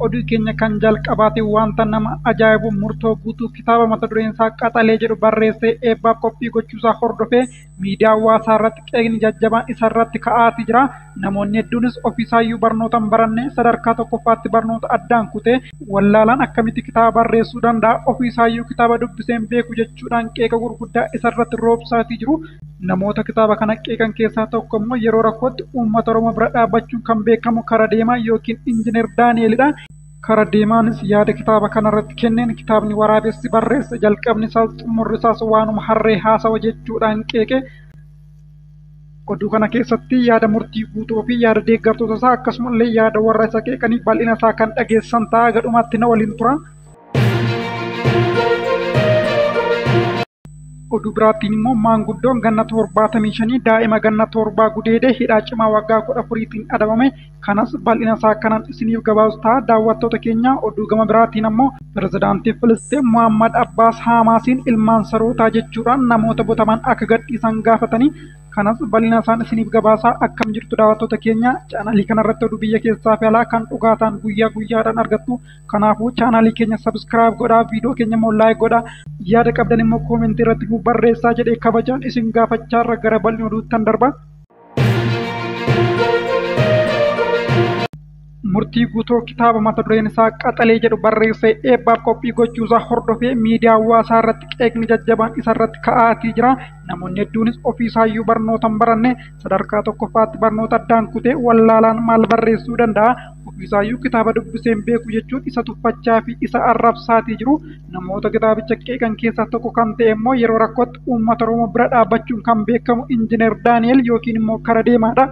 Oduu keenya kan jalqabaate wanta nama ajaa'ibu Murtoo Guutuu kitaaba mata dureen isaa Qaxalee jedhu barreessee eebbaaf qophii gochuusaa hordofee miidiyaa hawaasaa irratti qeeqni jajjabaan isarratti ka'aatii jira. Namoonni hedduunis ofiisaayyuu barnoota hin baranne, sadarkaa tokkoffaatti barnoota addaan kutee, wallaalaan akkamitti kitaaba barreessuu danda'a, ofiisaayyuu kitaaba dubbisee hin beeku jechuudhaan qeeqa gurguddaa isarratti roobsaatii jiru. Namoota kitaaba kana qeeqan keessaa tokko immoo yeroo rakkootti uummata Oromoo bira dhaabbachuun kan beekamu Kara Deemaa yookiin Injiinar Daani'elidha. Kara Deemaanis yaada kitaaba kanarratti kenneen kitaabni waraabessi barreesse jalqabni isaas xumurri isaas waanuma harree haasawa jechuudhaan qeeqe. Oduu kana keessatti yaada Murtii Guutuu fi yaada deeggartoota isaa akkasumallee yaada warra isa qeeqanii bal'ina isaa kan dhageessan ta'a. Gadhumaatti na waliin tura. Oduu biraatiin immoo maanguddoon ganna 75 daa'ima ganna 7 gudeedee hidhaa cimaa waggaa 14tiin adabame. Kanas bal'ina isaa kanan isiniif gabaasu ta'a, daawwattoota keenya. Oduu gama biraatiin ammoo pirezidaantii Filisxeem Muhammad Abbaas Haamaasiin ilmaan sarootaa jechuudhaan namoota butaman akka gadhiisan gaafatanii, kanas bal'ina isaan isiniif gabaasaa. Akkam jirtu daawwattoota keenya? Chaanalii kanarratti oduu biyya keessaa fi alaa kan dhugaa ta'an guyyaa guyyaadhaan argattu. Kanaafuu chaanalii keenya subscribe godhaa, viidiyoo keenya immoo like godhaa, yaada qabdan immoo koomentii irratti nuuf barreessaa jedhee kabajaan isin gaafachaarra gara bal'ina oduuttan darba. Murtii Guutuu kitaaba mata dureen isaa Qaxalee jedhu barreessee eebbaaf qophii gochuusaa hordofee miidiyaa hawaasaa irratti qeeqni jajjabaan isarratti ka'aatii jira. Namoonni hedduunis ofiisaayyuu barnoota hin baranne, sadarkaa tokkoffaatti barnoota addaan kutee, wallaalaan maal barreessuu danda'a, ofiisaayyuu kitaaba dubbisee hin beeku jechuun isa tuffachaa fi isa arrabsaatii jiru. Namoota kitaabicha qeeqan keessaa tokko kan ta'e immoo yeroo rakkootti uummata Oromoo bira dhaabbachuun kan beekamu Injiinar Daani'el yookiin immoo Kara Deemaadha.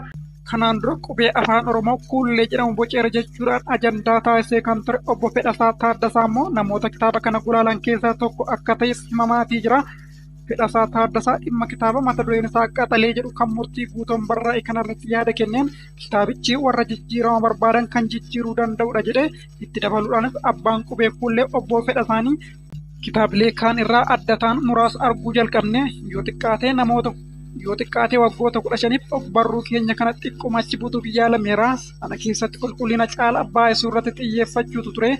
Kanaan dura qubee afaan Oromoo Kuullee jedhamu boceera jechuudhaan ajandaa taasisee kan ture obbo Fedhasaa Taaddasaa immoo namoota kitaaba kana gulaalan keessaa tokko akka ta'e himamaatii jira. Fedhasaa Taaddasaa dhimma kitaaba mata dureen isaa Qaxalee jedhu kan Murtii Guutuun barraa'e kanarratti yaada kenneen kitaabichi warra jijjiirama barbaadan kan jijjiiruu danda'udha jedhee, itti dabaluudhaanis abbaan qubee Kuullee obbo Fedhasaanii kitaabilee kaan irraa adda ta'an muraasa arguu jalqabne, yoo xiqqaatee namoota yoo xiqqaatee waggoota 15f og-barruu keenya kana xiqquma achi butuuf yaalameera. Sana keessatti qulqullina caala baay'isuu irratti xiyyeeffachuutu ture.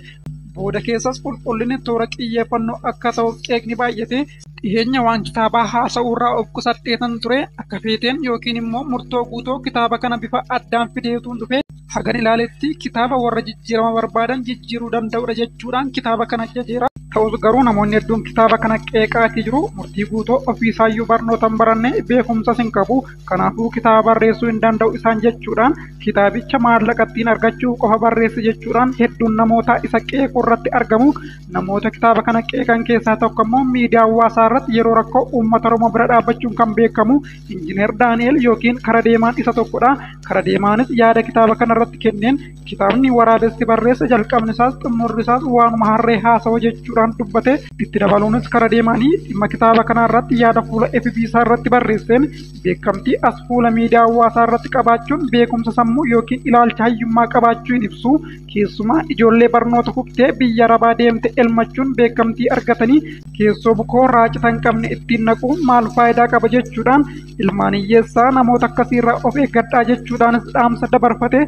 Booda keessas qulqullinni toora xiyyeeffannoo akka ta'u qeeqni baay'ate. Dhiyeenya waan kitaabaa haasa'uurraa of qusadheetan ture. Akka feeteen yookiin immoo Murtoo Guutoo kitaaba kana bifa addaan fideetuun dhufe. Hagan ilaaletti kitaaba warra jijjiirama barbaadan jijjiiruu danda'udha jechuudhaan kitaaba kana jajeera. Ta'us garuu namoonni hedduun kitaaba kana qeeqaatii jiru. Murtii Guutoo ofiisaayyuu barnoota hin baranne, beekumsas hin qabu. Kanaafuu kitaaba barreessuu hin danda'u isaan jechuudhaan, kitaabicha maallaqa ittiin argachuu qofa barreesse jechuudhaan hedduun namoota isa qeequu irratti argamu. Namoota kitaaba kana qeeqan keessaa tokko immoo miidiyaa hawaasaa irratti yeroo rakkoo uummata Oromoo bira dhaabbachuun kan beekamu Injiinar Daani'el yookiin Kara Deemaan isa tokkodha. Kara Deemaanis yaada kitaaba kana irratti kenneen kitaabni waraabessi barreesse jalqabni isaas xumurri isaas waanuma harree haasawa jechuudhaan dubbate. Itti dabaluunis Kara Deemaanii dhimma kitaaba kanaa irratti yaada fuula FB isaa irratti barreesseen beekamtii as fuula miidiyaa hawaasaa irratti qabaachuun beekumsa sammuu yookiin ilaalcha hayyummaa qabaachuu hin ibsu. Keessumaa ijoollee barnoota kuftee biyya arabaa deemte elmachuun beekamtii argatanii keessoo bukoo raacita hin qabne ittiin naquun maal faayidaa qaba jechuudhaan, ilmaan hiyyeessaa namoota akkasiirraa of eeggadhaa jechuudhaanis dhaamsa dabarfate.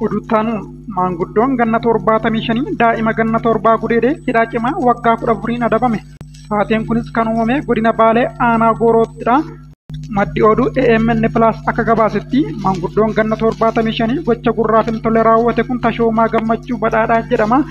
Oduuttaanuun maanguddoon ganna 75 daa'ima ganna 7 gudeedee hidhaa cimaa waggaa 14n adabame. Taateen kunis kan uumame godina Baalee aanaa Gooroottidha. Maddi oduu AMN Plus akka gabaasetti maanguddoon ganna 75 gocha gurraaf hin tolle raawwate kun Tashoomaa Gammachuu Badhaadhaa jedhama.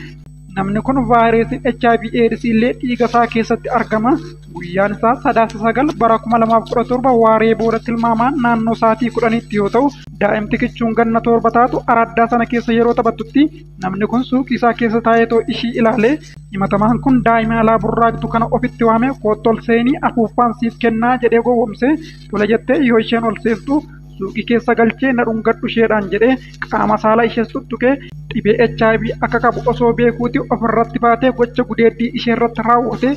Namni kun vaayirasiin HIV AIDS illee dhiiga isaa keessatti argama. Guyyaan isaa Sadaasa 9 bara 2017 waaree booda tilmaamaan naannoo sa'aatii 10tti yoo ta'u, daa'imti kichuun ganna 7 taatu araddaa sana keessa yeroo taphattutti namni kun suuqii isaa keessa taa'eetoo ishii ilaale. Himatamaan kun daa'ima alaa burraaqxu kana ofitti waame, "Koottu ol seenii, afuuffaan siif kennaa" jedhee gowwoomse. Tole jettee yoo isheen ol seentu suuqii keessa galchee "Na dhungadhu" isheedhaan jedhee qaama saalaa ishees tuttuqee, dhibee HIV akka qabu osoo beekuuti ofirratti baatee gocha gudeeddii isheerratti raawwate.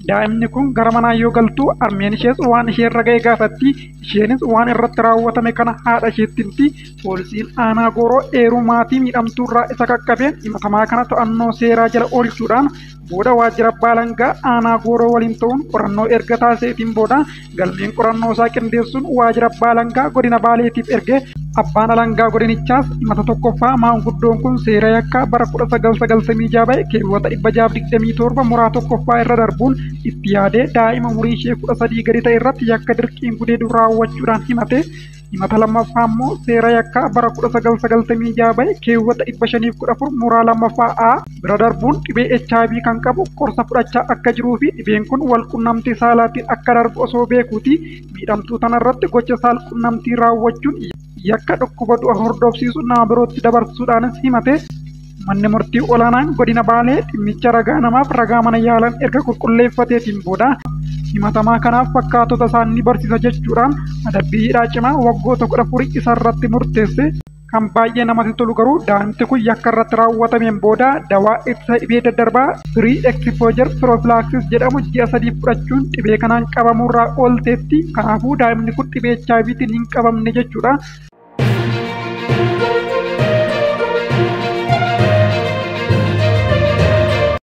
Daa'imni kun gara manaa yoo galtu harmeen ishees waan isheerra ga'e gaafatti. Isheenis waan irratti raawwatame kana haadha isheetti himti. Poolisiin aanaa Gooroo eeruu maatii miidhamtuurraa isa qaqqabeen himatamaa kana to'annoo seeraa jala oolchuudhaan booda waajjira abbaa alangaa aanaa Gooroo waliin ta'uun qorannoo erga taasiseetiin booda galmeen qorannoo isaa qindeessuun waajjira abbaa alangaa godina Baaleetiif erge. Abbaan alangaa godinichaas himata tokkoffaa maanguddoon kun seera yakkaa bara 1996 ba'e keewwata 627 muraa tokkoffaa irra darbuun itti yaadee daa'ima umurii ishee 13 gadi ta'e irratti yakka dirqiin gudeeduu raawwachuudhaan himate. Himata lammaffaa immoo seera yakkaa bara 1996 ba'e keewwata 514 muraa lammaffaa A bira darbuun dhibee HIV kan qabu qorsa fudhachaa akka jiruu fi dhibeen kun wal qunnamtii saalaatiin akka darbu osoo beekuuti miidhamtuu tanarratti gocha saal qunnamtii raawwachuun yakka dhukkuba du'a hordofsiisu nama birootti dabarsuudhaanis himate. Manni murtii olaanaan godina Baalee dhimmicha ragaa namaaf ragaa mana yaalan erga qulqulleeffateetiin booda himatamaa kanaaf fakkaatota isaan ni barsiisa jechuudhaan adabbii hidhaa cimaa waggoota 14 isarratti murteesse. Kan baay'ee namatti tolu garuu daa'imti kun yakka irratti raawwatameen booda dawaa ittisa dhibee daddarbaa firii eksipoojer piroofilaaksis jedhamu ji'a 3 fudhachuun dhibee kanaan qabamuurraa oolteetti. Kanaafuu daa'imni kun dhibee HIVtiin hin qabamne jechuudha.